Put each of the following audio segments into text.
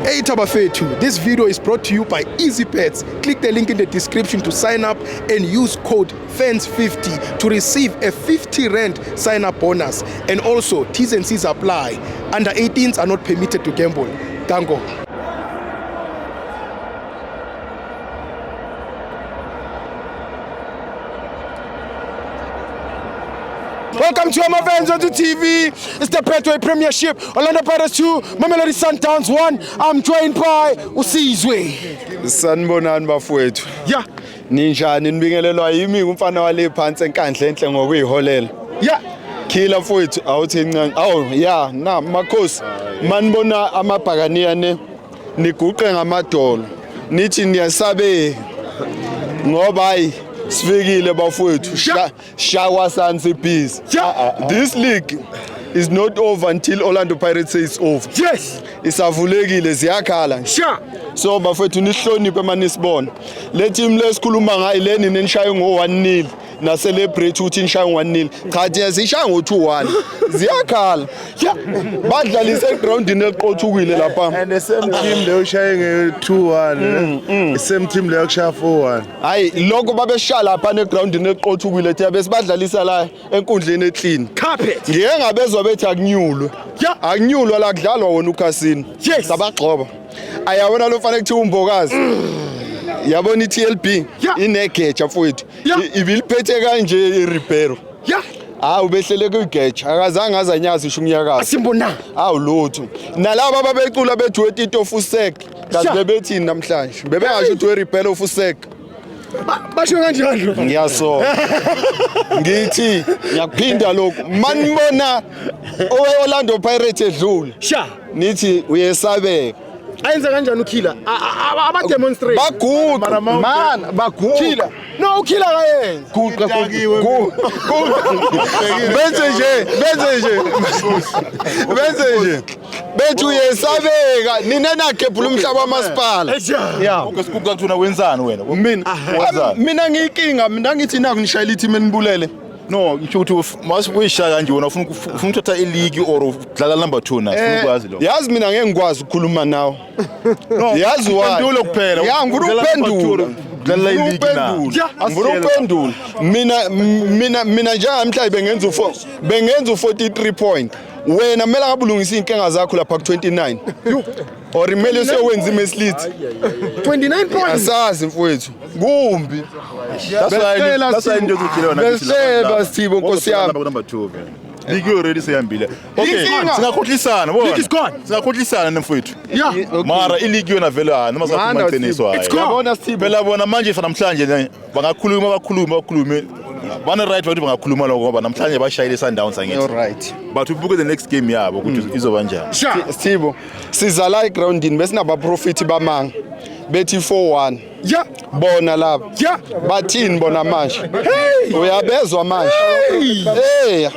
Hey Tabafethu, this video is brought to you by Easybet. Click the link in the description to sign up and use code FANS50 to receive a 50 rand sign up bonus. And also, T's and C's apply. Under 18s are not permitted to gamble. Dango. Welcome to Amavans on TV. It's the Betway Premiership. Orlando Pirates 2, Mamelodi Sundowns 1. I'm joined by Usizwe. Sanibonani bafowethu. Yeah, Ninjani nibingelelwa yimi umfana wale phansi enkandla enhle ngokuyiholela. yeah. Khila mfowethu awuthi incane. Awu yeah na makhosi manibona amabhakaniya ne niguqe ngamadolo. Nithi niyasabe ngoba hayi sifikile bafowethu. Shawa sansi peace. Yeah. This league is not over until Orlando Pirates says it's over. Yes. Isavulekile ziyakhala nje. Sure. So bafethu nihloniphe manisibona. Le team lesikhuluma ngayo leni nenishaye ngo-1-0 na celebrate ukuthi nishaye ngo-1-0. Cha thina sishaye ngo-2-1. Ziyakhala. Badlalise egroundini eliqothukile lapha. And the same team leyo shaye nge-2-1 the same team leyo kushaya 4-1. Hayi lokho babeshaya lapha negroundini eliqothukile thina besibadlalisa la enkundleni eclean. Carpet. Ngike ngabezwa bethi akunyulwe. Yeah. Akunyulwa la kudlalwa wona ukhasini. Yes. Sabagxoba. Ayabona lo fanele kuthiwa uMbokazi. Yabona i-TLB Yeah. inegeja mfowethu. Yeah. Ibiliphethe kanje iRibeiro. Yeah. Hawu behlele kwigeja akazange azanyazi isho umnyakazo. Asimbona. Hawu lutho. Nalaba ababecula bethi wetito fusek. Kazi Sure. bebethini namhlanje? Bebengasho ukuthi weRibeiro fusek. Basho kanjalo. Ngiyasola. Ngithi ngiyakuphinda lokhu. Manibona owe-Orlando Pirates edlule. Sure. Nithi uyesabeka. Ayenza kanjani uKiller? Aba demonstrate. Baguqa man baguqa. Killer. No, uKiller akayenzi. Guqa benze nje benze nje benze nje bethi uyesabeka nina nagebhula umhlaba wamasipala. Yeah. Usikuka kuthuna wenzani wena? Mina Wenzani? mina ngiyinkinga mina ngithi naku nishayela i-team enibulele. No, ngisho ukuthi masuyishaya kanje wena ufuna ufuna ukuthatha i-league or udlala number 2 na sifuna ukwazi lokho. Yazi mina ngeke ngikwazi ukukhuluma nawe. Yazi why? Uphendule kuphela. Ya ngifuna Udlala number two ukuphendula. or udlala i-league na. Ngifuna ukuphendula. Mina njengamhla bengenza u4 bengenza u43 point. Wena kumele ngabe ulungisa inkinga zakho lapha ku29. Or kumele usewenza imeslit. 29 points. Asazi mfowethu. Kumbi. That's why Besicela that's why into yokuthi wena Besicela Sithibo Nkosi yami. Number 2 vele. League already seyihambile. Okay, Inkinga. singakhohlisana bona. League is gone. Singakhohlisana nemfowethu. Yeah. Mara i-league yona vele hayi noma singakhuluma Manda, iqiniso hayi. It's gone. Yabona Sithibo. Phela bona manje fa namhlanje ne, bangakhuluma bakhulume bakhulume bane right ukuthi bangakhuluma lokho ngoba namhlanje bashayile Sundowns angithi. All right. But ubuke the next game yabo ukuthi izoba njani. Sure. Sithibo siza la egroundini besinabaprofiti bamanga bethi 4-1. Yeah. Bona laba. Yeah. Bathini bona manje? Uyabezwa manje. Hey.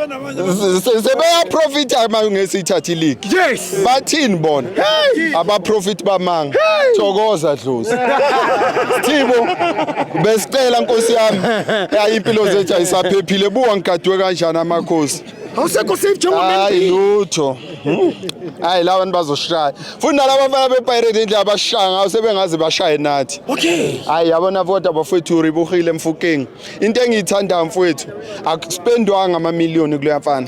Sebeyaprofita manje ngesithatha ileague. Yes. Bathini bona? Abaprofit bamanga. Thokoza dlozi. Sithibo besicela Nkosi yami. Ya impilo zethu ayisaphephile buka ngigadwe kanjani amakhosi. Awusekho safe njengo Hayi lutho. Hayi laba bantu bazoshaya. Futhi nalaba bafana bePirate indlela abashaya ngayo sebengaze bashaye nathi. Okay. Hayi yabona kodwa bafowethu ribuhile mfukeng. Into engiyithandayo mfowethu akuspendwanga amamiliyoni kuleya mfana.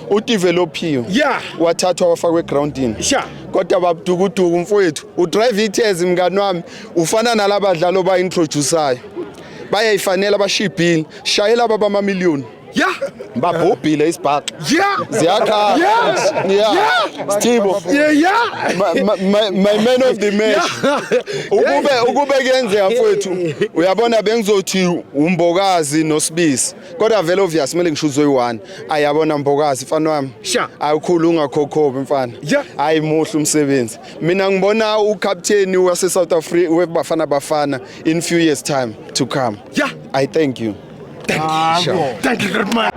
Udevelopiwe. Yeah. Wathathwa wafakwa egroundini. Sure. Kodwa babudukuduku mfowethu udrive ithezi mngani wami ufana nalabadlali oba-introducayo bayayifanela bashibhile shayela baba amamiliyoni. Yeah. Babhubhile isibhaxa. Yeah. Ziyakhala. Yeah. Yeah. Yeah. Sithibo. Yeah, yeah. My man of the match. Ukube kuyenzeka mfowethu uyabona bengizothi uMbokazi noSibisi kodwa vele obvious kumele ngisho uzoyi-1. Ayabona Mbokazi mfana wami. Sure. Awukhulu ungakhokhobi mfana. Yeah. Hayi muhle umsebenzi. Mina ngibona ucaptain wase South Africa weBafana Bafana in few years time to come. Yeah. I thank you. Thank you. Thank you very much.